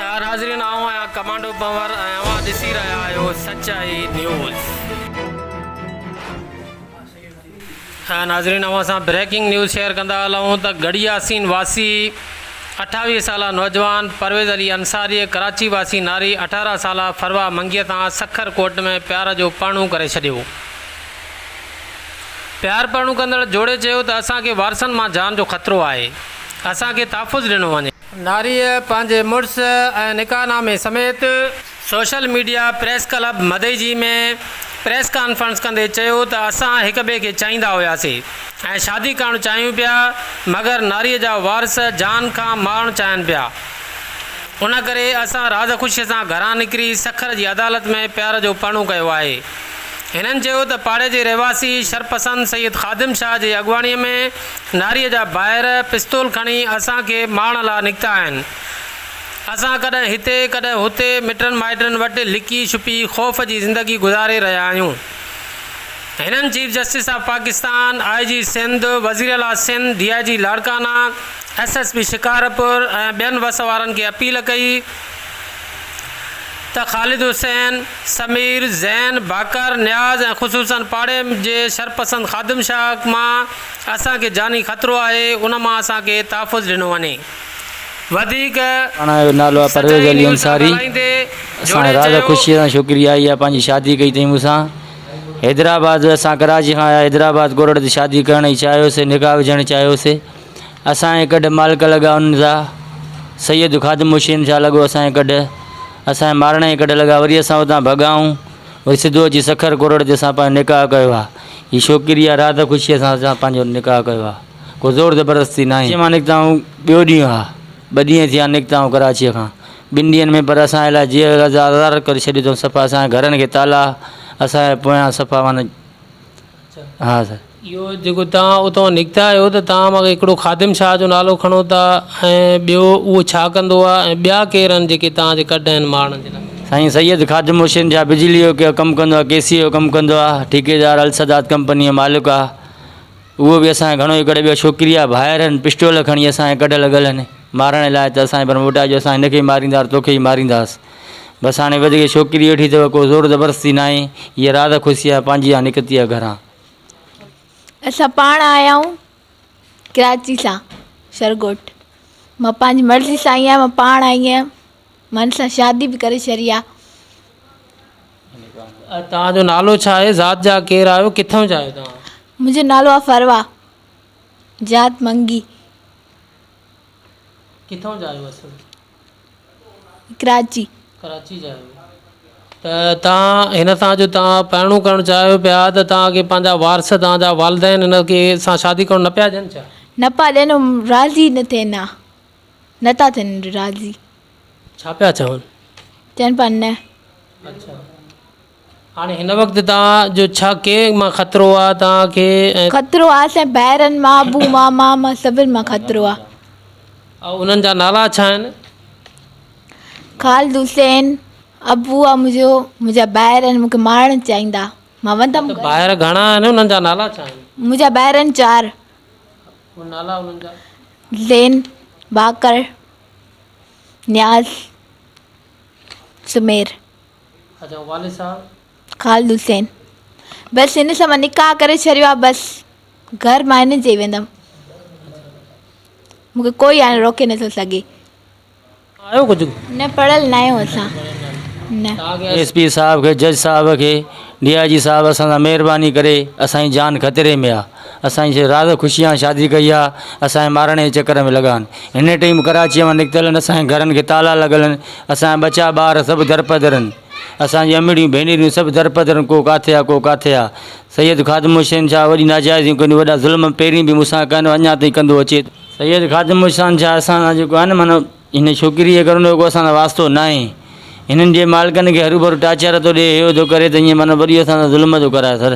ناظرين آئون آهيان ڪمانڊو پنور ۽ اوهان ڏسي رهيا آهيو سچائي نيوز. ناظرين اوهان سان بريڪنگ نيوز شيئر ڪندا هلون ته ڳڙهي ياسين واسي 28 سالا نوجوان پرويز علي انصاريء ڪراچي واسي ناري 18 سالا فروا منگيء سان سکر ڪورٽ ۾ پيار جو پرڻو ڪري ڇڏيو. پيار پرڻو ڪندڙ جوڙي چيو ته اسان کي وارثن مان جان جو خطرو آهي، اسان کي تحفظ ڏنو وڃي. ناريء پنهنجي مڙس ۽ نڪاح نامي سميت social media press club Madeji ۾ press conference ڪندي چيو ته اسان هڪ ٻئي کي چاهيندا هياسي ۽ شادي ڪرڻ چاهيون پيا مگر ناريء جا وارث جان کان مارڻ چاهين پيا ان ڪري اسان راز خوشيء سان گهران نڪري سکر جي عدالت ۾ پيار جو پرڻو ڪيو آهي. هنن چيو ته پاڙي جي رهواسي شرپسند سيد خادم شاهه جي اڳواڻي ۾ ناري جا ڀائر پستول کڻي اسان کي مارڻ لا نڪتا آهن. اسان ڪڏهن هتي ڪڏهن هتي مٽن مائٽن وٽ لڪي ڇپي خوف جي زندگي گذاري رهيا آهيون. هنن chief justice of Pakistan, I G Sindh, وزيراعليٰ Sindh, D I G Larkana, S S P Shikarpur ۽ ٻين وس وارن کي اپيل ڪئي ته خالد حسين، سمير، زين، باقر، نياز ۽ خصوصاً پاڙي جي شرپسند خادم شاهه مان اسان کي جاني خطرو آهي ان مان اسان کي تحفظ ڏنو وڃي. وڌيڪ پاڻ جو نالو آهي پرويز سچائي علي نيوز سان انصاري ڳالهائيندي اسان جوڙي راز چيو. خوشيء سان ڇوڪري آئي آهي پنهنجي شادي ڪئي اٿئي مون سان حيدرآباد اسان ڪراچي کان آيا حيدرآباد ڪورٽ تي شادي ڪرڻ ئي چاهيوسي نڪاح وجهڻ چاهيوسي اسان جي ڪڍ مالڪ لڳا انهن جا سيد خادم حسين شاهه لڳو اسان جي ڪڍ اسان جي مارڻ جي ڪڍ لڳا وري اسان اتان ڀڳا آهيون وري سڌو اچي سکر ڪورٽ تي اسان پنهنجو نڪاح ڪيو آهي هي ڇوڪري آهي رات خوشيء سان اسان پنهنجو نڪاح ڪيو آهي ڪو زور زبردستي ناهي مان نڪتا آهيون ٻيو ڏينهن آهي ٻه ڏينهن ٿيا نڪتا آهيون ڪراچيء کان ٻن ڏينهن ۾ پر اسان جي لاء جيل آزار ڪري ڇڏيو اٿئون صفا اسان جي گهرن کي تالا اسان جي پويان صفا معنيٰ ها سر. اهو جيڪو توهان اتان نڪتا آهيو ته توهان مان هڪڙو خادم شاهه جو نالو کڻو ٿا ۽ ٻيو اهو ڇا ڪندو آهي ۽ ٻيا ڪير آهن جيڪي توهان جي ڪڍ آهن مارڻ جي لاء. سائين سيد خادم حسين شاهه بجلي جو ڪم ڪندو آهي ڪي سي جو ڪم ڪندو آهي ٺيڪيدار السادات ڪمپني جو مالڪ آهي اهو به اسان کي گهڻو ئي ڪڍي ٻيا ڇوڪري جا ڀائر آهن پسٽول کڻي اسان کي ڪڍ لڳل آهن مارڻ لاء ته اسان کي پر موٽائي جو اسان هن کي ئي مارينداسين توکي ئي مارينداسين بس هاڻي وڌيڪ ڇوڪري ويٺي اٿو ڪو زور زبردستي ناهي هيء راز خوشي آهي پنهنجي آ نڪتي آهي گهران. اسان پاڻ آيا آهيون ڪراچي سان شرڳوٺ مان پنهنجي مرضي سان آئي آهيان مان پاڻ آئي آهيان مان هن سان شادي به ڪري ڇڏي آهي. توهان جو نالو ڇا آهي ذات جا ڪير آهيو ڪٿان جا آهيو توهان. منهنجو نالو آهي فروا ذات منگي. ڪٿان جا آهيو اصل. ڪراچي. ڪراچي جا آهيو ته توهان هن سان جو توهان پرڻو ڪرڻ چاهيو پيا ته توهان کي پنهنجا وارث توهان جا والدين هن کي سان شادي ڪرڻ نه پيا ڏين ڇا؟ نه پيا ڏين راضي نه ٿين ها نه ٿا ٿين راضي. ڇا پيا چون؟ چون پيا نه. اڇا هاڻي هن وقت توهان جو ڇا ڪنهن مان خطرو آ توهان کي ۽. خطرو آ اسان جي ڀائرن مان ابو مان مان مان سڀن مان خطرو آ. ۽ انهن جا نالا ڇا آهن؟ خالد حسين ابو آ منهنجو منهنجا ڀائر آهن مونکي مارڻ چاهيندا مان وندم. ته ڀائر گهڻا آهن انهن جا نالا ڇا آهن؟ منهنجا ڀائر آهن چار. اهي نالا انهن جا. زين باقر نياز سمير. اچا والد صاحب. خالد حسين بس هن سان مان نڪاح ڪري ڇڏيو آ بس گهر مان هن جي ويندم مونکي ڪوئي هاڻي روڪي نٿو سگهي. آيو ڪجهه. نه پڙهيل نه آهيون اسان نه. ايس پي صاحب کي جج صاحب کي ڊي I جي صاحب اسان سان مهرباني ڪري اسان جي جان خطري ۾ آ اسان جي راز خوشي سان شادي ڪئي آ اسان جي مارڻ جي چڪر ۾ لڳا آهن هن ٽيم ڪراچي مان نڪتل آهن اسان جي گهرن کي تالا لڳل آهن اسان جا ٻچا ٻار سڀ درپدر آهن اسان جون امڙيون ڀينريون سڀ درپدر آهن ڪو ڪاٿي آ ڪو ڪاٿي آ سيد خادم حسين شاهه وڏي ناجائزيون ڪيون وڏا ظلم پهرين به مون سان ڪيا آهن اڃا تائين ڪندو اچي سيد خادم حسين شاهه اسان سان جيڪو آهي نه معنيٰ هن ڇوڪريء جي ڪري ڪو اسان سان واسطو ناهي هنن جي مالڪن کي هروڀرو ٽاچر ٿو ڏي اهو ٿو ڪري ته ائين معنيٰ وڏي اسان سان ظلم ٿو ڪرائي سر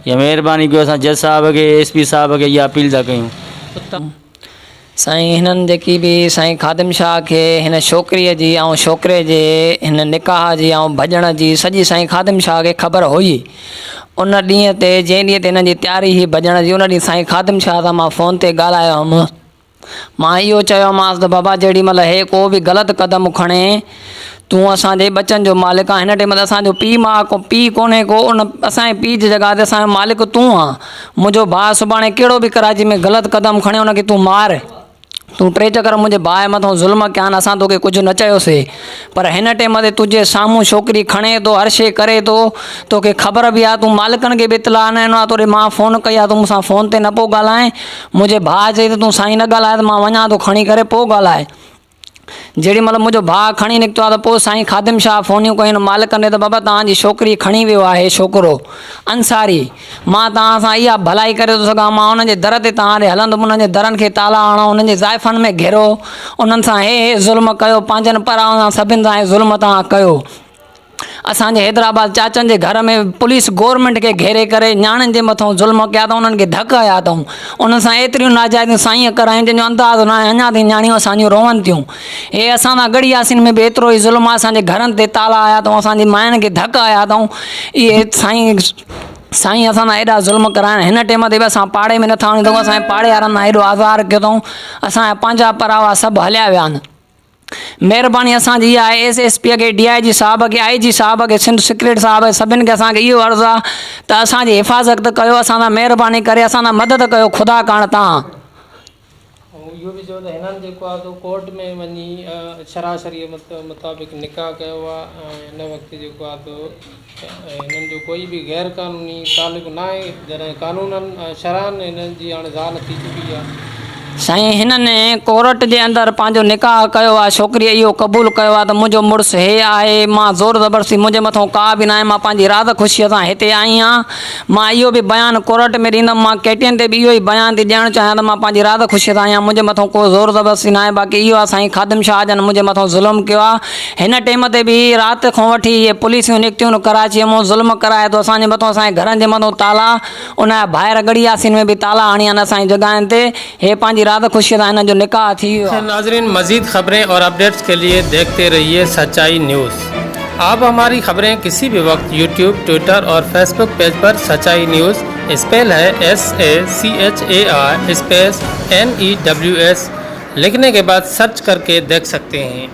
اها مهرباني ڪيو اسان جج صاحب کي ايس پي صاحب کي اها اپيل ٿا ڪيون. سائين هنن جيڪي به سائين خادم شاهه کي هن ڇوڪريء جي ۽ ڇوڪري جي هن نڪاح جي ۽ ڀڄڻ جي سڄي سائين خادم شاهه کي خبر هئي. ان ڏينهن تي جنهن ڏينهن تي هنن جي تياري هئي ڀڄڻ جي ان ڏينهن سائين خادم شاهه سان مان فون تي ڳالهايو هيم. مان اهو چيومانس ته بابا جيڏي مهل هي ڪو به غلط قدم کڻي تون اسان جي ٻچن جو مالڪ آن هن ٽيم تي اسان جو پيء ماء ڪو پيء ڪونهي ڪو ان اسان جي پيء جي جڳهه تي اسان جو مالڪ تون آن منهنجو ڀاء سڀاڻي ڪهڙو به ڪراچي ۾ غلط قدم کڻي ان کي تون مار تون ٽي چڪر منهنجي ڀاء مٿان ظلم ڪيا آهن اسان توکي ڪجهه نه چيوسي پر هن ٽيم تي تنهنجي سامهون ڇوڪري کڻي ٿو هر شيء ڪري ٿو توکي خبر به آهي تون مالڪن کي به اطلاع نه ڏنو آهي توڏي مان فون ڪئي آهي تون مون سان فون تي نه پيو ڳالهائين منهنجي ڀاء چئي ته تون سائين نه ڳالهاء ته مان وڃان ٿو کڻي ڪري پوء ڳالهاء جيڏي مهل منهنجو ڀاء کڻي نڪتو آهي ته پوء سائين خادم شاهه فونيون ڪيون مالڪن ڏي ته بابا توهان جي ڇوڪري کڻي ويو آهي ڇوڪرو انصاري مان توهان سان اها ڀلائي ڪري ٿو سگهان مان انهن جي در تي توهان ڏي هلندم انهن جي درن کي تالا هڻو انهن جي زائفن ۾ گهرو انهن سان هي هي ظلم ڪيو پنهنجن پراون سان سڀن سان هي ظلم توهان ڪيو اسان جي حيدرآباد چاچن جي گهر ۾ پوليس گورنمينٽ کي گهيري ڪري نياڻين جي مٿان ظلم ڪيا اٿئون انهن کي ڌڪ هنيا اٿئون انهن سان ايتريون ناجائزيون سائينء ڪرايون جنهن جو اندازو ناهي اڃا تائين نياڻيون اسان جون روئن ٿيون هي اسان سان ڳڙهي ياسين ۾ به ايترو ئي ظلم آهي اسان جي گهرن تي تالا هنيا اٿئون اسان جي ماين کي ڌڪ هنيا اٿئون اهي سائين سائين اسان سان ايڏا ظلم ڪرايا آهن هن ٽيم تي به اسان پاڙي ۾ نٿا وڃي سگهون اسان جي پاڙي وارن سان ايڏو آزار ڪيو اٿئون اسان جا پنهنجا پراوا سڀ هليا ويا آهن مهرباني اسان جي اها آهي ايس ايس پي کي ڊي I جي صاحب کي آئي جي صاحب کي سنڌ سيڪريٽ صاحب کي سڀن کي اسان کي اهو عرض آهي ته اسان جي حفاظت ڪيو اسان سان مهرباني ڪري اسان سان مدد ڪيو خدا ڪاڻ تان. ۽ اهو به چيو ته هنن جيڪو آهي سو ڪورٽ ۾ وڃي شرع شريعت مطابق نڪاح ڪيو آهي ۽ هن وقت جيڪو آهي سو هنن جو ڪوئي به غير قانوني تعلق ناهي جڏهن قانونن ۽ شرعن هنن جي هاڻي زال ٿي چڪي آهي. سائين هنن ڪورٽ جي اندر پنهنجو نڪاح ڪيو آهي ڇوڪريء اهو قبول ڪيو آهي ته منهنجو مڙس هي آهي مان زور زبردستي منهنجي مٿئون ڪا به ناهي مان پنهنجي راض خوشيء سان هتي آئي آهيان مان اهو به بيان ڪورٽ ۾ ڏيندم مان ڪي ٽي اين تي به اهو ئي بيان ٿي ڏيڻ چاهيان ته مان پنهنجي راض خوشيء سان آئي آهيان منهنجي مٿئون ڪو زور زبردستي ناهي باقي اهو آهي سائين خادم شاهه جن منهنجي مٿئون ظلم ڪيو آهي هن ٽيم تي به رات کان وٺي اهي پوليسيون نڪتيون آهن ڪراچيء مون ظلم ڪرائي ٿو اسان جي مٿون اسان جي گهرن جي مٿون تالا ان جا ڀائر ڳڙهي ياسين ۾ به تالا هڻي آهن اسان جي جڳهين تي هي پنهنجي راض خوشيء سان هنن جو نڪاح ٿي ويو آهي. ناظرين مزيد خبرين اور اپڊيٽس کے لئے ديکھتي رھيي سچائي نيوز آپ ھماري خبرين ڪسي بھي وقت يوٽيوب ٽوئٽر اور فيسبوڪ پيج پر سچائي نيوز اسپيل ھي S A C H A I space N E W S لکھني کے بعد سرچ ڪر ڪي ديکھ سکتي ھين.